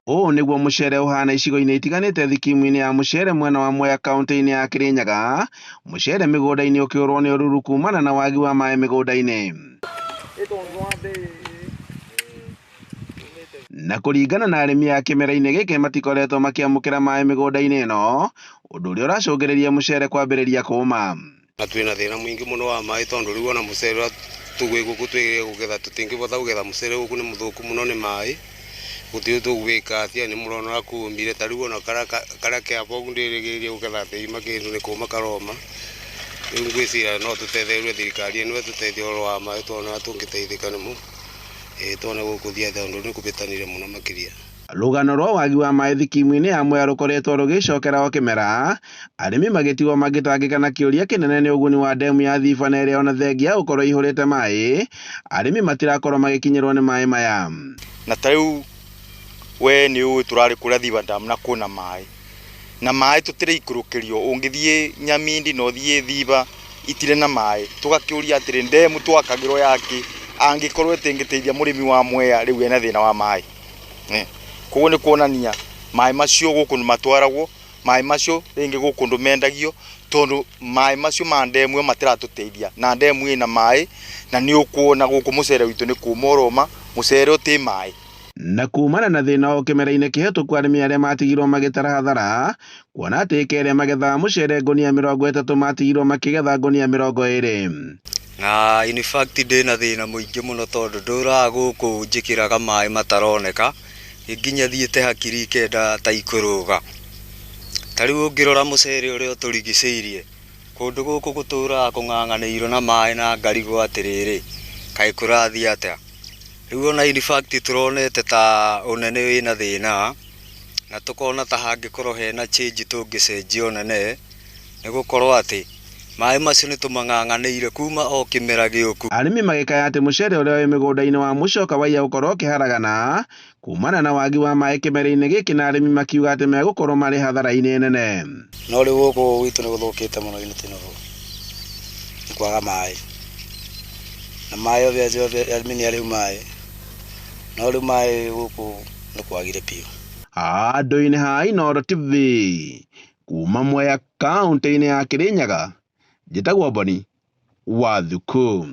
Ũũ nĩguo mũcere ũhana icigo-inĩ itiganĩte thikimu-inĩ ya mũcere mwena wa Mwea kauntĩ-inĩ ya Kĩrĩnyaga, mũcere mĩgũnda-inĩ ũkĩũrwo nĩ ũruru kumana na wagi wa maĩ mĩgũnda-inĩ. Na kũringana na arĩmi a kĩmera-inĩ gĩkĩ matikoretwo makĩamũkĩra maĩ mĩgũnda-inĩ ĩno, ũndũ ũrĩa ũracũngĩrĩria mũcere kwambĩrĩria kũma. Na twĩna thĩna mũingĩ mũno wa maĩ tondũ rĩu ona mũcere ũrĩa tũgwĩ gũkũ twĩrĩgĩrĩire kũgetha tũtingĩbota kũgetha mũcere gũkũ nĩ mũthũku mũno nĩ maĩ, gũtirĩ tũgwĩka atĩa nĩ mũrona ũrĩa kũmire ta rĩu ona karĩa ke aba ũguo ndĩrĩgĩrĩire kũgetha atĩ kĩndũ nĩ kũma karoma, rĩu ngwĩciria no tũtethererio thirikari ĩno ĩtũteithie ũhoro wa maĩ tuone ũrĩa tũngĩteithĩka nĩmo, ĩĩ tuone gũkũthiĩ atĩa tondũ nĩ kũbĩtanire mũno makĩria. Rũgano rwa wagi wa maĩ thikimu-inĩ ya Mwea rũkoretwo rũgĩcokera o kĩmera, arĩmi magĩtigwo magĩtangĩka na kĩũria kĩnene nĩ ũguni wa ndemu ya Thiba na ĩrĩa ona thengia ya gũkorwo ĩihũrĩte maĩ, arĩmi matirakorwo magĩkinyĩrwo nĩ maĩ maya. Na ta rĩu we nĩ ũĩ tũrarĩ kũrĩa Thiba Dam na kwĩna maĩ, na maĩ tũtiraikũrũkĩrio, ũngĩthiĩ Nyamindi na ũthiĩ Thiba itirĩ na maĩ, tũgakĩũria atĩrĩ ndemu twakagĩrwo yakĩ angĩkorwo ĩtĩngĩteithia mũrĩmi wa Mwea rĩu ena thĩna wa maĩ. Koguo nĩ kuonania maĩ macio gũkũ nĩ matwaragwo, maĩ macio rĩngĩ gũkũ ndũ mendagio, tondũ maĩ macio ma ndemu ĩyo matiratũteithia, na ndemu ĩna maĩ, na nĩ ũkuona gũkũ mũcere witũ nĩ kũma ũroma, mũcere ũtĩ maĩ. Na kumana na thĩna ũyũ kĩmera-inĩ kĩhĩtũku arĩmi arĩa matigirwo magĩtara hathara, kuona atĩ ĩka ĩrĩa magethaga mũcere ngũnia 30 matigirwo makĩgetha ngũnia 20. Na in fact ndĩna thĩna mũingĩ mũno tondũ ndũraga gũkũ njĩkĩraga maĩ mataroneka, nginya thiĩte hakiri ikenda ta ikũrũga. Ta rĩu ũngĩrora mũcere ũrĩa ũtũrigicĩirie, kũndũ gũkũ gũtũraga kũng'ang'anĩirwo na maĩ na ngarigwo atĩrĩrĩ, kaĩ kũrathiĩ atĩa? Rĩu ona in fact tũronete ta ũnene wĩna thĩna, na tũkona ta hangĩkorwo hena change tũngĩcenjia ũnene, nĩ gũkorwo atĩ maĩ macio nĩ tũmang'ang'anĩire kuma o kĩmera gĩũku. Arĩmi magĩkaya atĩ mũcere ũrĩa wĩ mĩgũnda-inĩ wa mũcoka waiya gũkorwo ũkĩharagana kumana na wagi wa maĩ kĩmera-inĩ gĩkĩ na arĩmi makiuga atĩ megũkorwo marĩ hathara-inĩ nene. No rĩu gũkũ gwitũ nĩ gũthũkĩte mũno Inooro nĩ kwaga maĩ, na maĩ arĩmi nĩ arĩhu maĩ, no rĩu maĩ gũkũ nĩ kwagire biũ. Handũ-inĩ ha Inooro TV kuma Mwea kauntĩ-inĩ ya Kĩrĩnyaga, njĩtagwo Boni wa Thuku.